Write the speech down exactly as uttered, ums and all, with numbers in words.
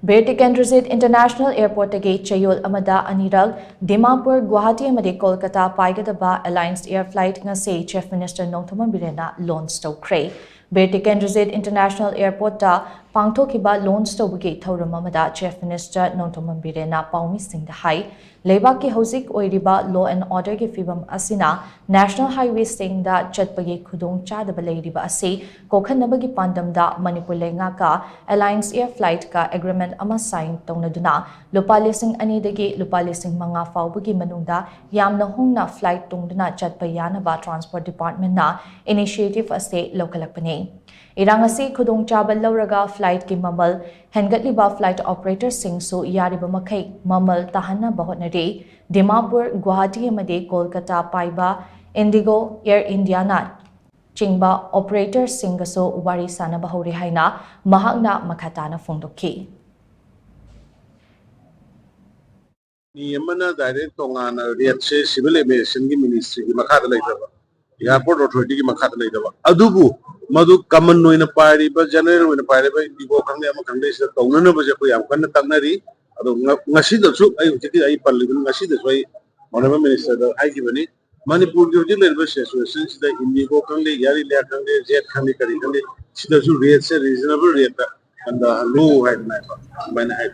Bir Tikendrajit international ꯑꯦꯌꯔꯄꯣꯔꯠꯇꯒꯤ ꯆꯌꯣꯜ ꯑꯃꯗ ꯑꯅꯤꯔꯛ ꯗꯤꯃꯥꯄꯨꯔ, ꯒꯨꯋꯥꯍꯥꯇꯤ ꯑꯃꯗꯤ ꯀꯣꯜꯀꯇꯥ ꯄꯥꯏꯒꯗꯕ ꯑꯦꯂꯥꯏꯟꯁ ꯑꯦꯌꯔ ꯐ꯭ꯂꯥꯏꯠ ꯉꯁꯤ ꯆꯤꯐ ꯃꯤꯅꯤꯁꯇꯔ ꯅꯣꯡꯊꯣꯝꯕꯝ ꯕꯤꯔꯦꯟꯅ ꯂꯣꯟꯆ ꯇꯧꯈ꯭ꯔꯦ꯫ ꯕꯤꯔ ꯇꯤꯀꯦꯟꯗ꯭ꯔꯖꯤꯠ ꯏꯟꯇꯔꯅꯦꯁꯅꯦꯜ ꯑꯦꯌꯔꯄꯣꯔꯠꯇ ꯄꯥꯡꯊꯣꯛꯈꯤꯕ ꯂꯣꯟꯆ ꯇꯧꯕꯒꯤ ꯊꯧꯔꯝ ꯑꯃꯗ ꯆꯤꯐ ꯃꯤꯅꯤꯁꯇꯔ ꯅꯣꯡꯊꯣꯝꯕꯝ ꯕꯤꯔꯦꯟꯅ ꯄꯥꯎꯃꯤꯁꯤꯡꯗ ꯍꯥꯏ, ꯂꯩꯕꯥꯛꯀꯤ ꯍꯧꯖꯤꯛ ꯑꯣꯏꯔꯤꯕ ꯂꯣ ꯑꯦꯟ ꯑꯣꯔꯗꯔꯒꯤ ꯐꯤꯕꯝ ꯑꯁꯤꯅ ꯅꯦꯁꯅꯦꯜ ꯍꯥꯏꯋꯦꯁꯤꯡꯗ ꯆꯠꯄꯒꯤ ꯈꯨꯗꯣꯡꯆꯥꯗꯕ ꯂꯩꯔꯤꯕ ꯑꯁꯤ ꯀꯣꯛꯍꯟꯅꯕꯒꯤ ꯄꯥꯟꯗꯝꯗ ꯃꯅꯤꯄꯨꯔ ꯂꯩꯉꯥꯛꯀ ꯑꯦꯂꯥꯏꯟꯁ ꯑꯦꯌꯔ ꯐ꯭ꯂꯥꯏꯠꯀ ꯑꯦꯒ꯭ꯔꯤꯃꯦꯟ ꯑꯃ ꯁꯥꯏꯟ ꯇꯧꯅꯗꯨꯅ ꯂꯨꯄꯥ ꯂꯤꯁꯤꯡ ꯑꯅꯤꯗꯒꯤ ꯂꯨꯄꯥ ꯂꯤꯁꯤꯡ ꯃꯉꯥ ꯐꯥꯎꯕꯒꯤ ꯃꯅꯨꯡꯗ ꯌꯥꯝꯅ ꯍꯣꯡꯅ ꯐ꯭ꯂꯥꯏꯠ ꯇꯣꯡꯗꯨꯅ ꯆꯠꯄ ꯌꯥꯅꯕ ꯇ꯭ꯔꯥꯟꯁꯄꯣꯔꯠ ꯗꯤꯄꯥꯔꯠꯃꯦꯟꯅ ꯏꯅꯤꯁꯤꯌꯦꯇꯤꯚ ꯑꯁꯤ ꯂꯧꯈꯠꯂꯛꯄꯅꯤ꯫ ꯏꯔꯥꯡ ꯑꯁꯤ ꯈꯨꯗꯣꯡꯆꯥꯕ ꯂꯧꯔꯒ ꯐ꯭ꯂꯥꯏꯠꯀꯤ ꯃꯃꯜ ꯍꯦꯟꯒꯠꯂꯤꯕ ꯐ꯭ꯂꯥꯏꯠ ꯑꯣꯄꯔꯦꯇꯔꯁꯤꯡꯁꯨ ꯌꯥꯔꯤꯕ ꯃꯈꯩ ꯃꯃꯜ ꯇꯥꯍꯟꯅꯕ ꯍꯣꯠꯅꯔꯤ꯫ ꯗꯤꯃꯥꯄꯨꯔ, ꯒꯨꯋꯥꯍꯥꯇꯤ ꯑꯃꯗꯤ ꯀꯣꯜꯀꯇꯥ ꯄꯥꯏꯕ ꯏꯟꯗꯤꯒꯣ, ꯑꯦꯌꯔ ꯏꯟꯗꯤꯌꯥꯅ ꯆꯤꯡꯕ ꯑꯣꯄꯔꯦꯇꯔꯁꯤꯡꯒꯁꯨ ꯋꯥꯔꯤ ꯁꯥꯅꯕ ꯍꯧꯔꯦ ꯍꯥꯏꯅ ꯃꯍꯥꯛꯅ ꯃꯈꯥ ꯇꯥꯅ ꯐꯣꯡꯗꯣꯛꯈꯤ꯫ ꯃꯤ ꯑꯃꯅ ꯗꯥꯏꯔꯦꯛ ꯇꯣꯉꯥꯟꯅ ꯔꯦꯠꯁꯦ ꯁꯤꯚꯤꯜ ꯑꯦꯚꯤꯌꯦꯁꯟꯒꯤ ꯃꯤꯅꯤꯁꯇ꯭ꯔꯤꯒꯤ ꯃꯈꯥꯗ ꯂꯩꯇꯕ, ꯑꯦꯌꯥꯔꯄꯣꯔꯠ ꯑꯣꯊꯣꯔꯤꯇꯤꯒꯤ ꯃꯈꯥꯗ ꯂꯩꯇꯕ, ꯑꯗꯨꯕꯨ ꯃꯗꯨ ꯀꯃꯟ ꯑꯣꯏꯅ ꯄꯥꯏꯔꯤꯕ, ꯖꯦꯅꯔꯦꯜ ꯑꯣꯏꯅ ꯄꯥꯏꯔꯤꯕ ꯏꯟꯗꯤꯒꯣ ꯈꯪꯗꯦ, ꯑꯃ ꯈꯪꯗꯦ, ꯁꯤꯗ ꯇꯧꯅꯅꯕꯁꯦ ꯑꯩꯈꯣꯏ ꯌꯥꯝ ꯀꯟꯅ ꯇꯛꯅꯔꯤ꯫ ꯑꯗꯣ ꯉ-, ꯉꯁꯤꯗꯁꯨ ꯑꯩ ꯍꯧꯖꯤꯛꯀꯤ ꯑꯩ ꯄꯜꯂꯤꯕ, ꯉꯁꯤꯗꯁꯨ ꯑꯩ ꯑꯣꯅꯔꯦꯕꯜ ꯃꯤꯅꯤꯁꯇꯔꯗ ꯍꯥꯏꯈꯤꯕꯅꯤ, ꯃꯅꯤꯄꯨꯔꯒꯤ ꯍꯧꯖꯤꯛ ꯂꯩꯔꯤꯕ ꯁꯤꯆꯨꯋꯦꯁꯟꯁꯤꯗ ꯏꯟꯗꯤꯒꯣ ꯈꯪꯗꯦ, ꯑꯦꯌꯥꯔ ꯏꯟꯗꯤꯌꯥ ꯈꯪꯗꯦ, ꯖꯦꯠ ꯈꯪꯗꯦ, ꯀꯔꯤ ꯈꯪꯗꯦ, ꯁꯤꯗꯁꯨ ꯔꯦꯠꯁꯦ ꯔꯤꯖꯅꯦꯕꯜ ꯔꯦꯠꯇ ꯍꯟꯊꯍꯜꯂꯨ ꯍꯥꯏꯗꯅ ꯑꯗꯨꯃꯥꯏꯅ ꯍꯥꯏ꯫